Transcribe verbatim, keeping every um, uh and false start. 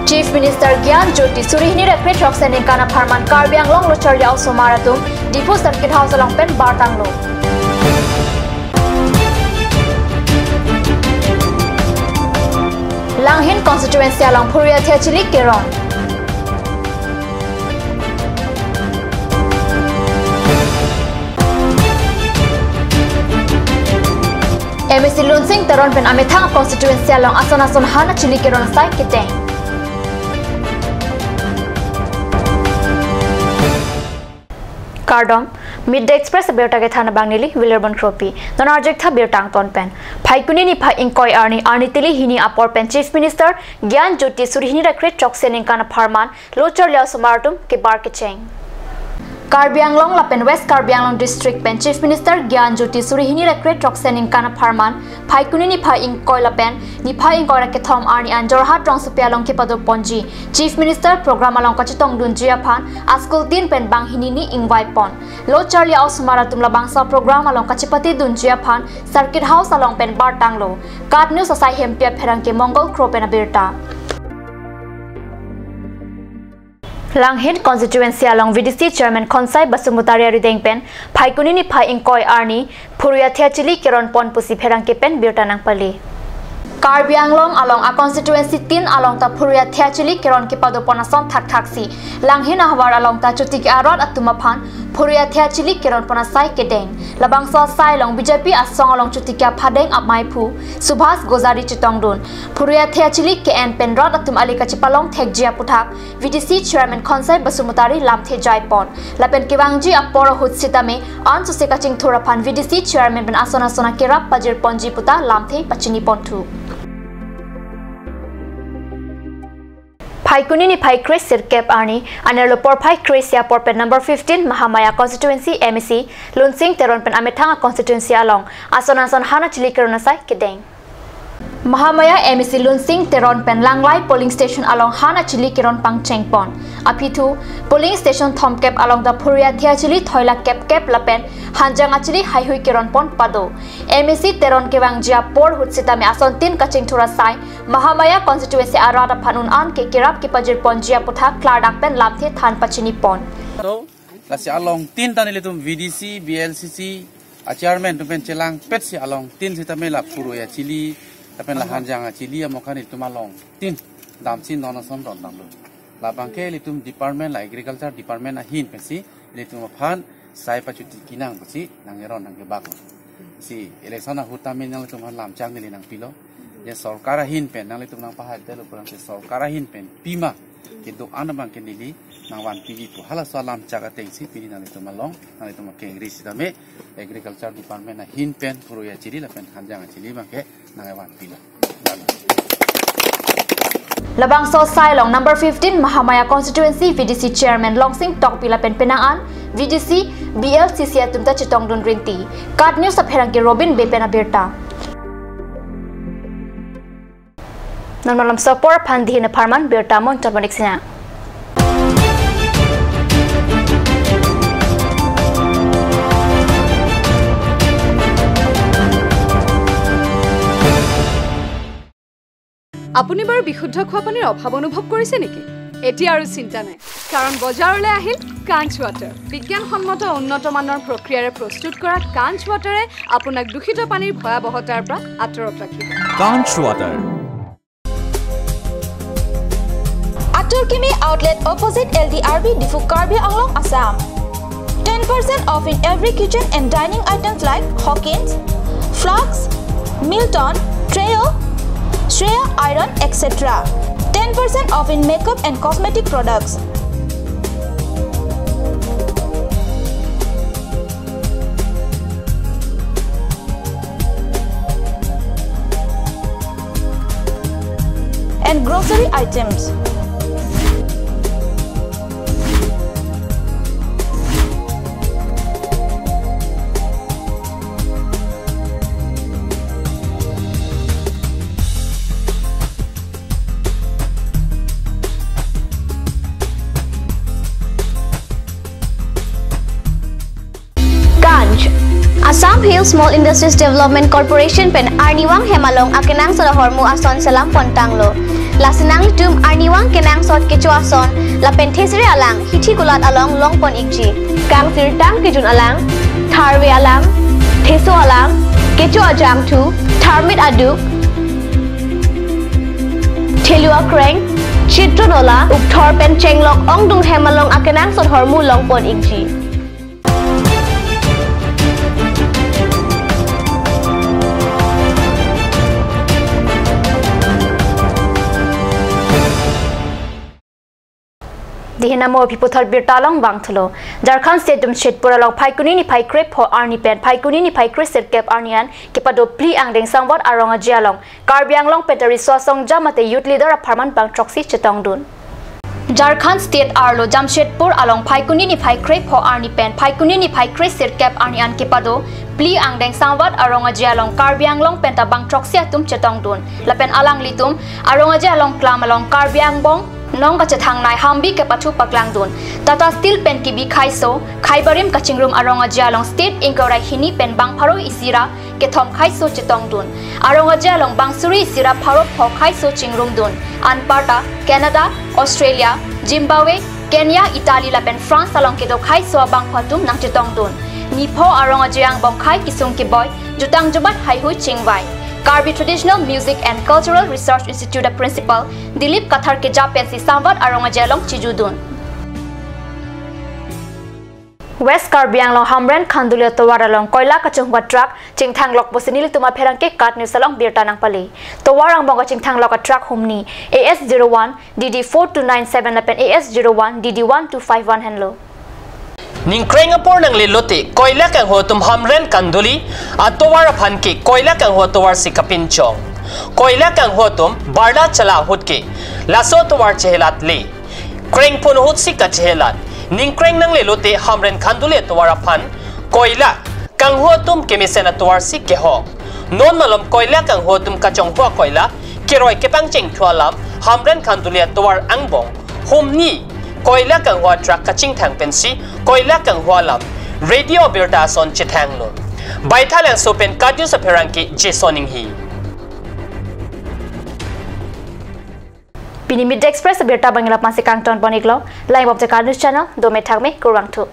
Chief Minister Gyan Jyoti suri hini ra kre-throksi aningkan apharman Karbi Anglong lo charli a-osomar atum Diphu Circuit House along pen bartanglo. Langhin constituency along phurui athia chili keron. M A C Lunsing Teron pen amethang constituency along ason ason han achili keron asai kedeng. Kardom, Midday Express abirta kethan abang neli William Kropi. Non arjek tha birta angton pen. Phaikuni niphai ingkoi arni, arni tili hini apor pen Chief Minister Gyan Jyoti suri hini ra kre-throksi aningkan apharman lo charli a-osomar atum kebar kecheng. Karbi Anglong lapen West Karbi Anglong District pen Chief Minister Gyan Jyoti suri hini ra kre-throksi aningkan apharman Phaikuni niphai ingkoi lapen niphai ingkoi ra kethom arni an Jorhat rongsopi along kepado ponji Chief Minister program along kachetongdunji aphan a-school tin pen banghini ni ingvai pon. Lo charli a-osomar atum labangso program along kachepatedunji aphan Circuit House along pen bartanglo. KAT News asai Hempi apherangke Mongol Kro pen abirta. Langhin constituency along V D C chairman Khonsai Basumatary arideng pen Phaikuni niphai ingkoi arni phurui athia chili keron pon pusi pherangke pen birta nangpale. Karbi Anglong along a-constituency tin along ta phurui athia chili keron kepado pon ason thakthaksi Langhin ahavar along ta chotiki arat atum aphan phurui athia chili keron pon asai kedeng. Labangso asai along B J P asong along chotiki aphadeng amaiphu Subhas Gojari chetongdun. Phurui athia chili ke-en pen rat atum ale kachepalong thekji aputhak V D C chairman Khonsai Basumatary lamthe jai pon. Lapen kevangji apor ahut sitame ansose kachingthur aphan V D C chairman pen ason ason akerap pajir ponji puta lamthe pachini ponthu. Phaikuni niphai kre-sirkep arni, anerlo porphai kre-isi apor pen number fifteen Mahamaya constituency M A C Lunsing Teron pen amethang a-constituency along ason ason han achili keron asai kedeng. Mahamaya M A C Lunsing Teron pen Langlai polling station along han achili keron pangcheng pon. Aphi thu, polling station thomkep along ta phurui athia chili thoila kepkep lapen hanjang achili haihui keron pon pado. M A C Teron kevangji apor ahut sitame ason tin kachingthur asai Mahamaya constituency arat aphan un-an ke kerap kepajir ponji aputhak klardak pen lamthe than pachini pon. To, lasi along tin ta nelitum V D C, V L C C, a-chairman atum pen chelangpetsi along tin sitame la phurui achili, lapen la hanjang achili amokha nelitum along tin damsi non ason dondamlo. Labangke ilitum department la agriculture department ahin pensi ilitum aphan sai pachotiki nang pusi nang eron nang kebak. Si election ahut tame nanglitum aphan lamchak neli nangpilo. Je sorkar ahin pen nanglitum nangpahai detlo pulang si sorkar ahin pen pima kedo-an abangke neli nangvanpivi pu halaso alamchak atengsi pini nanglitum along, nanglitum akengri sitame agriculture department ahin pen phurui achili lapen hanjang achili abangke nangvanpilo. Labangso asai along number fifteen Mahamaya constituency V D C chairman Longsing Tokbi lapen penang an V D C, V L C C atum ta chetongdun rinti. KAT News apherangke Robin Bey pen abirta. Non malomso apor aphan dihin apharman birta monchot monik sina. আপুনি বাৰু বিশুদ্ধ খোৱা পানীৰ অভাৱ অনুভৱ কৰিছে নেকি? এতিয়া আৰু চিন্তা নাই, কাৰণ বজাৰলৈ আহিল কাঞ্চ ৱাটাৰ। বিজ্ঞানসন্মত উন্নত মানৰ প্ৰক্ৰিয়াৰে প্ৰস্তুত কৰা কাঞ্চ ৱাটাৰে আপোনাক দূষিত পানীৰ ভয়াৱহতাৰ পৰা আঁতৰত ৰাখিব। কাঞ্চ water. Atur Kimi Outlet, opposite L D R B, Diphu, Karbi Anglong, Assam. Ten percent off in every kitchen and dining items like Hawkins, flasks, Milton, Trio, Shreya iron, et cetera. Ten percent off in makeup and cosmetic products. And grocery items. Kanch, Assam Hill Small Industries Development Corporation pen arnivang hem along akenangsot ahormu ason selam pontanglo. Lasi nanglitum arnivang kenangsot kecho ason lapen thesere alang hithi kulat along longpon ikji. Kangsirtang kejun alang, tharve alang, theso alang, kecho ajangthu, tharmit aduk, thelu akreng, chitron ola, ukthor pen chenglok ongdung hem along akenangsot ahormu longpon ikji. Dihin amo aphi puthot birta along vangthulo. Jharkhand State Jamshedpur along Phaikuni niphai krepho arni pen Phaikuni niphai kresirkep arni an kepado phli angdeng sangvat arong aje along Karbi Anglong pen ta riso asong jam mate youth leader apharman bang throksi chetongdun. Jharkhand State arlo Jamshedpur along Phaikuni niphai krepho arni pen Phaikuni niphai kresirkep arni an kepado phli angdeng sangvat arong aje along Karbi Anglong pen ta bang throksi atum chetongdun. Lapen alanglitum arong aje along klam along Karbi angbong nong kachethangnei hambi kepathu paklangdun. Tata Steel pen kebi khaiso, khaibarim kachingrum arong aje along State ingkoi ra hini pen bang pharo isi ra kethom khaiso chetongdun. Arong aje along bang suri isi ra pharo pho khaiso chingrumdun. Anparta Canada, Australia, Zimbabwe, Kenya, Italy lapen France along kedo khaiso abangphu atum nangchetongdun. Nipho arong aje angbong khai kesung keboi, jutang jubat haihui chingvai. Karbi Traditional Music and Cultural Research Institute a principal Dilip Kathar keja pensi sangvat arong aje along chejudun. West Karbi Anglong Hamren Khanduli atovar along koila kachonghua truck chingthanglok pusi nelitum apherangke KAT News along birta nangpale. Tovar angbong kachingthanglok a truck humni A S zero one D D four two nine seven lapen A S zero one D D one two five one henlo. Ningkreng apor nangle lote koila kanghu atum Hamren Khanduli atovar aphan ke koila kanghu atovar si kapinchong. Koila kanghu atum barla chala ahut ke laso atovar chehelat le. Krengphun ahut si kachehelat. Ningkreng nangle lote Hamren Khanduli atovar aphan koila kanghu atum kemesen atovar si kehok. Non malom koila kanghu atum kachonghua koila keroi kepangcheng thu alam Hamren Khanduli atovar angbong humni koila kanghu a truck kachingthang pensi koila kanghu alam radio birta ason chethanglo. Baithalangso pen KAT News apherangke Jason Inghi. Pini Midday Express abirta abang la-an pensi kangtonpon iklo. Lain bom te KAT News channel, dome thakme, kurvangthu.